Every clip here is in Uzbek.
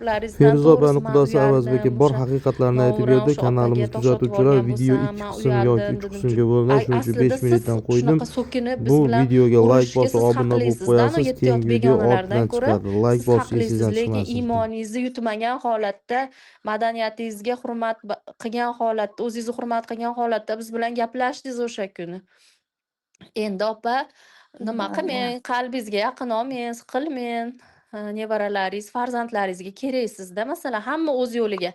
Gaplaringizdan Feruza to'g'risi opani man qudasi uyaldim. Avazbekka bor O'sha haqiqatlarni aytib novrang berdi. o'sha opaga Kanalimiz tosh otib kuzatuvchilari yuborgan video bo'lsam, 2 man qism yoki uyaldim 3 dedim. qismga bo'linadi. Ay, Shuning uchun aslida 5 siz minutdan qo'ydim. shunaqa so'kinib biz Bu bilan videoga layk urushishga bosib siz obuna bo'lib haqlisizda, anu qo'yasiz. yetti yot Keyingi video begonalardan ortidan ko'ra chiqadi. Layk siz bosish haqlisiz, esingizdan lekin chiqmasin. iymoningizni yutmagan holatda, madaniyatingizga hurmat qilgan holatda, o'zingizni hurmat qilgan holatda biz bilan gaplashdingiz o'sha kuni. Endi opa, nima qilmang, qalbingizga yaqin olmang, siqilmang. Nevaralaringiz, farzandlaringizga keraksizda. Masalan, hamma o'z yo'liga.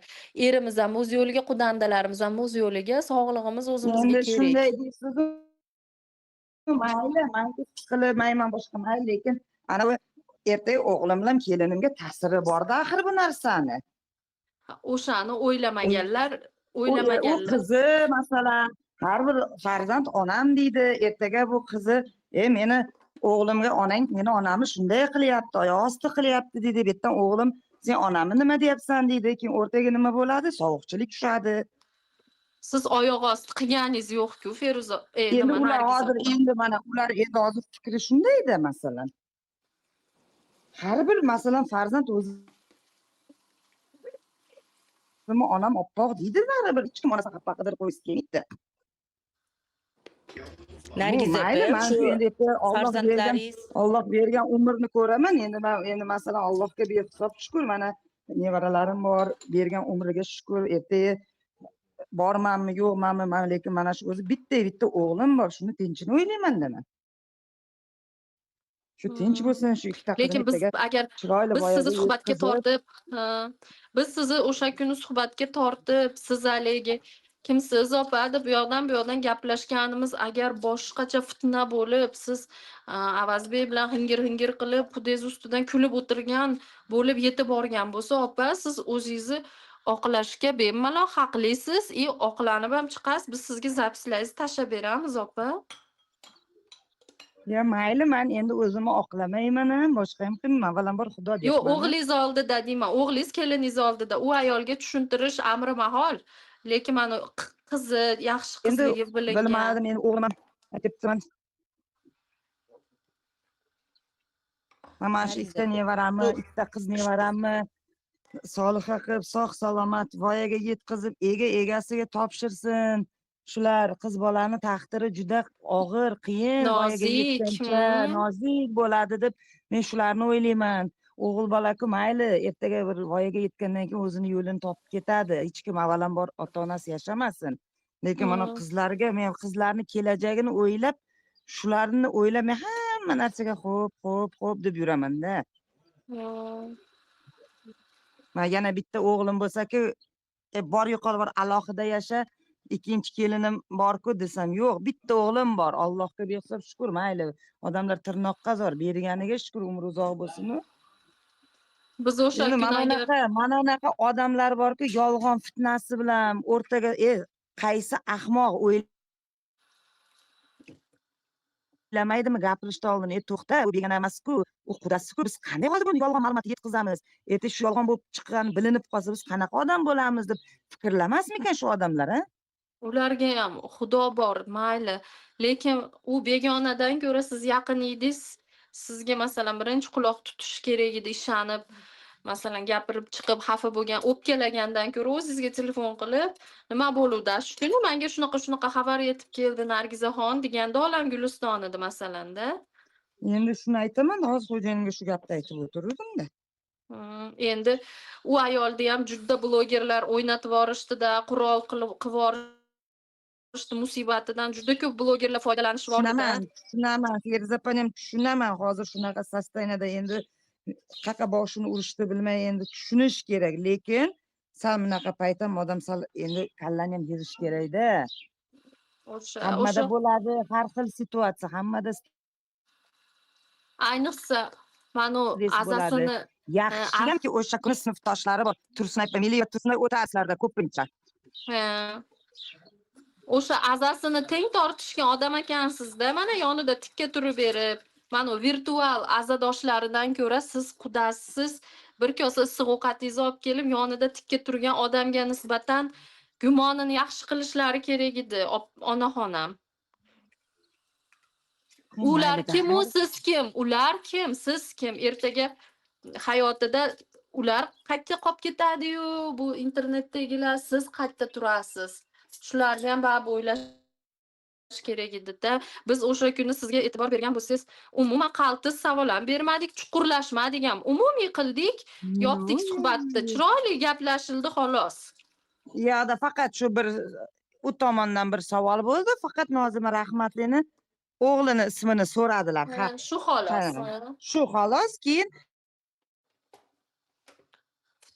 Erimiz ham o'z yo'liga, qudandalarimiz ham o'z yo'liga, sog'lig'imiz o'zimizga Endi kerak. shunday deysiz-u, mayli, man siqilmayman, boshqa mayli, lekin anavi ertaga o'g'lim bilan kelinimga ta'siri borda axir bu narsani. O'shani o'ylamaganlar, U o'ylamaganlar. qizi masalan, har bir farzand onam deydi, ertaga bu qizi, meni o'g'limga onang meni onamni shunday qilyapti, oyoq osti qilyapti deydi. Bu yerdan o'g'lim sen onamni nima deyapsan deydi, keyin o'rtaga nima bo'ladi? Sovuqchilik tushadi. Siz oyoq osti qilganingiz yo'q-ku, Feruza, Endi nima ular Nargiza hozir opa. endi mana ular endi hozir fikri shundayda masalan. Har bir masalan farzand o'zi onam oppoq deydi baribir, hech kim onasini xafa qildirib qo'ygisi kelmaydi. Nargiza Mayli, opa, man shu endi ertaga Alloh bergan farzandlaringiz Alloh bergan umrni ko'raman. Endi man endi masalan Allohga behisob shukur, mana nevaralarim bor, bergan umriga shukur. Ertaga bormanmi, yo'qmanmi, man lekin mana shu o'zi bitta o'g'lim bor, shuni tinchini o'ylayman-da man. Shu tinch bo'lsin, shu ikkita qizim Lekin biz ertaga agar chiroyli biz voyaga sizni suhbatga yetkazib tortib, biz sizni o'sha kuni suhbatga tortib, siz haligi kimsiz opa deb bu yoqdan bu yoqdan gaplashganimiz agar boshqacha fitna bo'lib, siz Avazbek bilan hingir-hingir qilib, qudangiz ustidan kulib o'tirgan bo'lib yetib borgan bo'lsa, opa, siz o'zingizni oqlashga bemalol haqlisiz и oqlanib ham chiqasiz. Biz sizga zapislaringizni tashlab beramiz, opa. Ya mayli, man endi o'zimni oqlamayman ham, boshqa ham qilmayman. Avvalambor Xudo Yo'q, deyapman. o'g'lingiz oldida deyman, o'g'lingiz keliningiz oldida u ayolga tushuntirish amri mahol. Lekin mana qizi yaxshi Endi qizligi bilingan. bilmadim, endi o'g'lim ham aytyapman. Mana shu ikkita nevaramni, ikkita qiz nevaramni soliha qilib, sog' salomat voyaga yetkazib, ega egasiga topshirsin. Shular qiz bolani taqdiri juda og'ir, qiyin, voyaga Nozik, yetgancha nozik bo'ladi deb men shularni o'ylayman. O'g'il bola-ku mayli, ertaga bir voyaga yetgandan keyin o'zini yo'lini topib ketadi. Hech kim avvalambor ota-onasi yashamasin. Lekin mana qizlarga men qizlarni kelajagini o'ylab, shularni o'ylab men hamma narsaga xo'p, xo'p, xo'p deb yuraman-da. Men yana bitta o'g'lim bo'lsa-ku, bor yo'qol bor alohida yasha, ikkinchi kelinim bor-ku desam, yo'q, bitta o'g'lim bor. Allohga behisob shukr, mayli. Odamlar tirnoqqa zor, berganiga shukr, umri uzoq bo'lsin-u. Biz o'sha Endi mana kuni agar unaqa, mana unaqa odamlar borku, yolg'on fitnasi bilan o'rtaga, qaysi ahmoq o'ylamaydimi gapirishdan oldin, to'xta, u begona emas-ku, u qudasi-ku, biz qanday hozir buni yolg'on ma'lumot yetkazamiz? Erta shu yolg'on bo'lib chiqqan bilinib qolsa, biz qanaqa odam bo'lamiz deb fikrlamasmikan shu odamlar, a? Ularga ham Xudo bor, mayli. Lekin u begonadan ko'ra siz yaqin edingiz. Sizga masalan birinchi quloq tutish kerak edi, ishonib, masalan gapirib chiqib xafa bo'lgan, o'pkalagandan ko'ra o'zingizga telefon qilib, nima bo'luvdi shu kuni menga shunaqa shunaqa xabar yetib keldi Nargizaxon deganda olam Guliston edi masalanda. Endi shuni aytaman, hozir xo'jayinimga shu gapni aytib o'tiruvdim-da. Endi u ayolni ham juda blogerlar o'ynatib yuborishdi-da, qurol qilib yuborishdi, musibatidan juda ko'p blogerlar foydalanishib yubordi-da. Tushunaman, tushunaman, Feruza opani ham tushunaman. Hozir shunaqa sostoyaniyada endi qaqa boshini urishni bilmay endi tushunish kerak, lekin sal bunaqa payt ham odam sal endi kallani ham yig'ish kerakda. O'sha, Hammada o'sha bo'ladi, har xil situatsiya, hammada ayniqsa mana u stress bo'ladi. azasini Yaxshiyamki o'sha kuni sinfdoshlari bor. Tursunay familiya, Tursunay o'tasizlarda ko'pincha. O'sha azasini teng tortishgan odam ekansizda, mana yonida tikka turib berib, mana u virtual azadoshlaridan ko'ra siz qudasiz, bir kosa issiq ovqatingizni olib kelib yonida tikka turgan odamga nisbatan gumonini yaxshi qilishlari kerak edi, onaxonam. Ular Mayli, kim u, rahmat. siz kim? Ular kim, siz kim? Ertaga hayotida Ular qayerga qolib ketadi-yu, bu internetdagilar, siz qayerda turasiz? Shularni ham baribir o'ylash kerak edi-da. Biz o'sha kuni sizga e'tibor bergan bo'lsangiz, umuman qaltis savol ham bermadik, chuqurlashmadik ham. Umumiy qildik, yopdik suhbatni. Chiroyli gaplashildi, xolos. U yoqda faqat shu bir u tomondan bir savol bo'ldi. Faqat Nozima Rahmatlini o'g'lini ismini so'radilar. Ha, Ha, shu xolos. Ha. Ha. Shu xolos, keyin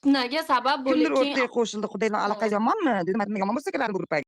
Fitnaga sabab bo'lib kimdir keyin o'rtaga qo'shildi. "Xudoylar, aloqa yomonmi?" dedim. "Yomon bo'lsa, keladi bu gruppaga."